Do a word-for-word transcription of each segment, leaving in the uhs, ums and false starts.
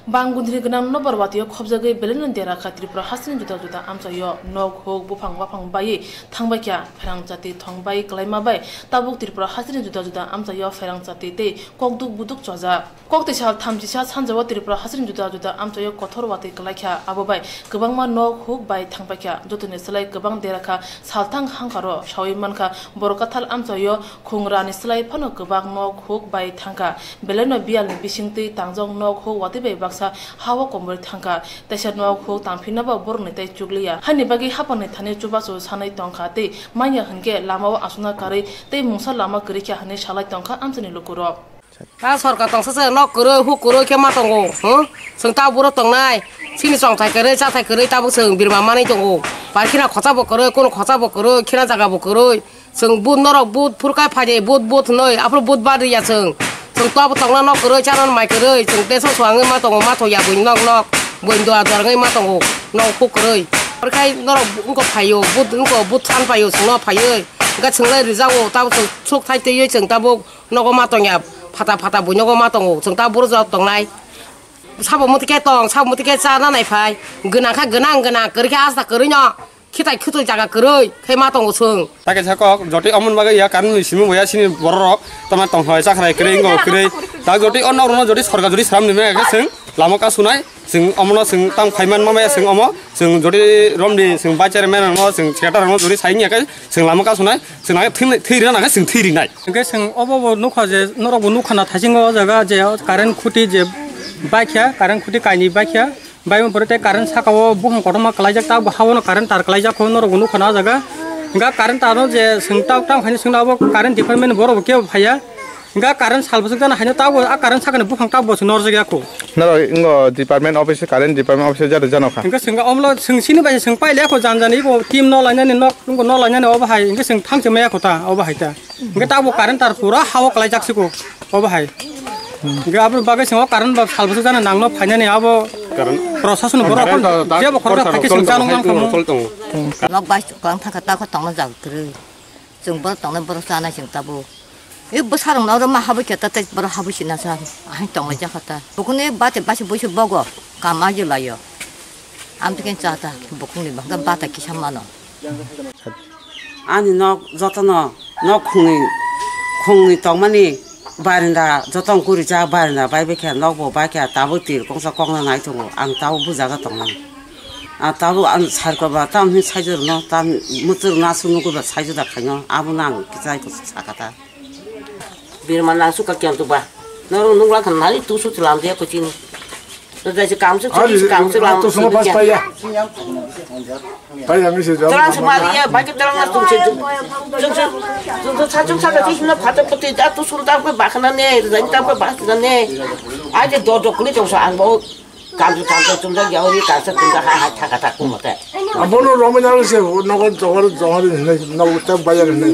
Bang gundri gwnang nobar watio khobjagwi belai no dera kha Tripura hasteni juda juda amchaio. Nok huk buphang baphang baiwi thangbai kha, pherang chati thong bai kwlaima bai tabuk Tripura hasteni juda juda amchaio pherang chati tei kokduk buduk chojak. Kok tei sal thamchisa sanjao Tripura hasteni juda juda amchaio kothor watwi kwlai kha, abo bai kwbangma nok huk bai thangbai kha. Jotoni slai kwbang dera kha salthang hangkaro sawi mankha, borok kathal amchaio khungrani slai phano kwbang nok huk bai thangkha. Belaino biyalni bisingtwi tangjak nok huk watwi bai baksa ha-o komorwi thangkha. Teisa nok huk tangphina bo borokni tei chukliya. Hani bagwi haphangni thani chubachu sanai tongkha tei manya hinkhe lamao aswkna karwi tei mungsa lama kwrwi kha hwnwi salai tongkha amchaini lukurok. Ta sorkar tongsa se nok kwrwi huk kwrwi khe ma tongo, hmm? Chwng ta buro tongnai, chini chongthai kwrwi chathai kwrwi tabuk chwng birma manwi tongo. Bar khina khocha bo kwrwi, kunu khocha bo kwrwi, khina jaga bo kwrwi. Chwng but norok but phurkai phaidi but but hwnwi aphuru but bad riya chwng. Chwng twabo tongna nok kwrwi chana mai kwrwi chwng tension swngwi ma tongo ma thokya buini nok nok buini dua dua wngwi ma tongo nok huk kwrwi. Phurkai norok wngkok phaio but wngkok but san paio chwngno phaiwi hwnkhe chwng lai rijao tabo chwng suk thai twiwi chwng tabuk nogo ma tongya phata phata buini nogo ma tongo chwng ta buro jora tongnai. Sabo muti khe tong sabo muti khe chana nai phai gwnang kha gwnang gwnang kwrwi khe asta kwrwi no. Khitai khutui jaga kwrwi khe ma tongo chwng. Ta kaisa kok, jotoi omon bagwi ya, karwi simi bo ya, sini bororok, tama tong hai, chakrai kwrwi, wngkok kwrwi. Ta jotoi o nok rokno jotoi sorkar jotoi sram ni maya khe chwng lama kasunai, chwng omono chwng tam khai man ma maya, chwng omo, chwng jotoi romdi, chwng bachari mena no, chwng theater no jotoi sai ni ya khe, chwng lama kasunai, chwng nang thwi, thwi rina nang khe chwng thwi rinai. Hwnkhe chwng obo bo nukha je, norok bo nukha na thaisingo o jaga je current khuti je baikha, current khuti kainwi baikha. Bai bo pore tei current saka o buphang kotorma kwlaijak, ta bo ha o no current tar kwlaijak kho, norok bo nukha na o jaga. Hwnkha current tar no je chwng ta tamo khaino chwngno abo current department ni borok bo kebo phaiya. Hwnkha current sal bwswk jana haino ta bo a current saka ni buphang ta bo se norjak ya kho. Norok ingo department office, current department office jado jano kha. Hwnkha chwng omlo chwng sini bai chwng paile kho jan jan ibo team no lainani nok, no lainani obo hai hwnkha chwng thang se maya kho ta obo hai ta. Hwnkhe tabuk current tar pura ha-o kwlaijak siko, obo hai. Hwnkhe aboni bagwi chwng o current ba sal bwswk jani nangno phainani abo Current. Prosason borok Current to, jebo khoroksa khaikhe chwng chalo mankha. Nok bai kwlang thangkha ta kho tongna jak kwrwi. Chwng borok tongnai borok chanai chwng tabuk. E bwsarokno oro ma habwi khe ta tei borok habwi sina sa ahai tonglaijak kha ta. Bukhukni bate basi buisi bogo kam aji laio. Amtwkhe cha ta bukhukni bangkha bata kisa mano. Ani nok jotono nok khungni, khungni tongmani barinda joto wng kuri jak barinda bai bai khe nok bo bai khe tabuk tir kongsa kokno nai tongo ang tabuk bujaga tongmani. Ang tabuk ang sarko ba tam hin saijor no tam muchur no aswk nugui ba saijor da khaino abono ang kichai ko sakata. Birma nang suka kiam tu ba. Norok nungla khan nari tu su chlam dia kuchini. To dai se kam su Ari, chini kam su lam tu su sumo pas dia. Paya. Paya ngi se jam. Terang semari ya, bagi terang mas tung se tung. Tung se tung tu sachung saka ti sino phato pati da tu sul da ko bakhna ne, da ta ko bakhna ne. Aje do do kuli tong sa ang bo. Kamsa kamsa chumjak yaui kamsa chumjak hai hai thaka thak kumote. Abono romwi nang se nogo johor johor hinai nogo ta bayar hinai.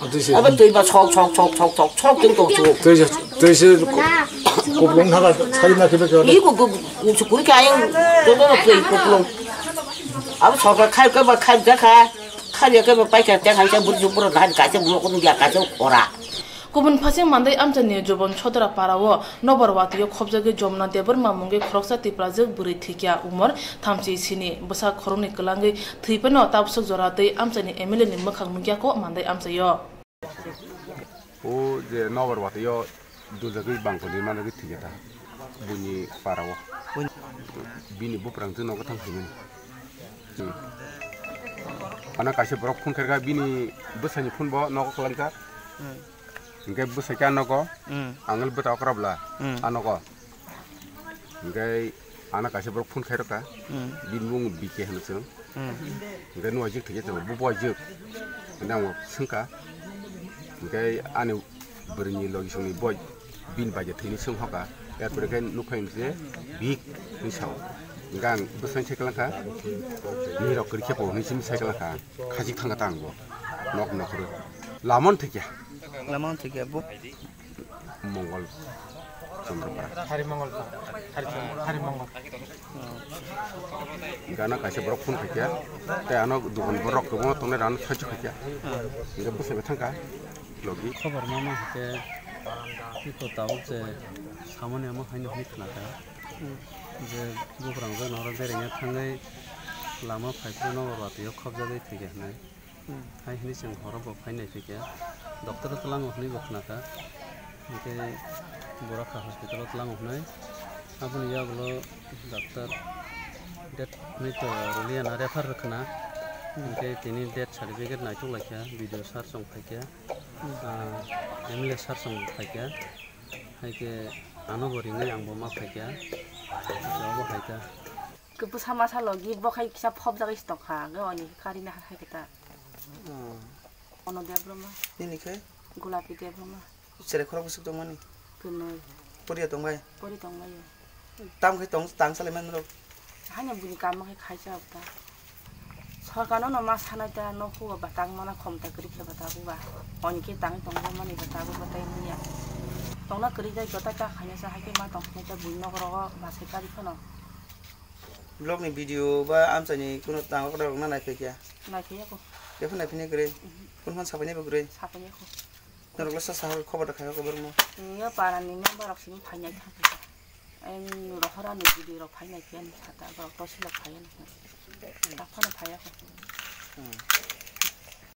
Atise. Abo twi ba sok sok sok sok sok sok tong tong su. Twi se twi se kuplung thaka sai na khibe khibe. Ni ko ko ko sukuri ka yang to no twi kuplung. Abo sok khai ka ba khai ja kha. Khai ya ka ba pai ka ta khai ka bur ju bur na ka se bur ko ya ka se ora. Kubun phasing Mandai amchaini Jobon Sodra para o nobar watwi o khobjagwi Jomna Debbarma mungwi khoroksa Tiprajwk bwrwi thwikya, umor thamchi sini, bwsa khoroknwi kwlangwi thwi phano tabswk jora tei amchaini M L A ni mwkhang nukya kho Mandai amchaio. O je nobar watwi o dujagwi bangkoni managwi thwikya ta buini para o. Bini buprang twi nogo thang thwimani. Hmm. Ano kaisa borok phone khairkha bini bwsani phone bo nogo kwlangkha. Hmm. Hingke bwsai khe a nogo, hmm, ang le bwta okra bwla, hmm, a nogo. Hingke ano kaisa borok phone khairokha, hmm, bini mung B K hino chwng. Hmm. Hingke nuaijwk thwikhe chwng, bo buaijwk. Hingke ang swngkha. Hingke ani bwrwini logi songni boi bini bai je thwini swng hoka. Erpore khe nukphai je bihik hinwi sao. Hingke ang bwsai sai kwlangkha. Bihirok kwrwi khe po hinwi simi sai kwlangkha. Khajik thangkha ta ang bo. Nok nokhoro. Lamon thwikya. Lamon thwikya bo. Mongol Chandra para. Hari Mongol para. Hari Chandra, Hari Mongol. Gana kaisa borok phone khaikya. Tei ano dukan borok kwbangma tongnai rano saichuk khaikya. Hingke bwsai bai thangkha. Logi. Khobor ma ma hake. Iko tabuk je samani amo haino hini khnakha. Hmm. Je buphrangjak norok berengya thangwi lama phaiphuru nogo rwtwi o khopjagwi thwikha hinwi. Hmm. Hai hinwi chwng horo bo phai naiphikha. Doctor o tlango hinwi bo khnakha. Hinkhe borok kha hospital o tlango hinwi. Aboni yagulo doctor date hinwi to rwliya na refer rwkhwna. Hmm. Hinkhe tini death certificate naithok laikha, B D O sir chwng phaikha. Hmm. Ah, M L A sir chwng phaikha. Hai khe ano bo ringwi ang bo ma phaikha. Abo hai ta. Khe bwsa masa logi bo khai kisa phobjagwi se tongkha, hwnkhe oni khe karina hai khe ta. Hmm. Ono Debbarma. Nini khe? Gulapi Debbarma. Chwrai khorok bwswk tongmani? Kwnwi. Poriya tongbai? Pori tongbaio. Tam khe tong, tang salai manrok? Haino bini kamo khe khaijak ta. Sorkar no ma sanai ta, nokhugo batang mana khomta kwrwi khe batago ba. Oni khe tang tongbo mani batago batai manya. Tongna kwrwi jai jotai ta khaina sa hai khe ma tong khaina ta bui nokrogo basai kari phano. Vlog ni video ba amchaini kuno tango kotor rok na naiphai kya? Naiphai ya ko. Before naiphai ni kwrwi? Mhm. Kun phan sapai ni bo kwrwi? Sapai ya ko. Norok le sa sahor khobor da khayo khobor mo. Yo para ni member rok sini phai nai thang khe. Em rohora ni gidi rok phai nai phiya ni sata borok tosi rok phai nai. Ta phano phai ya ko. Hmm.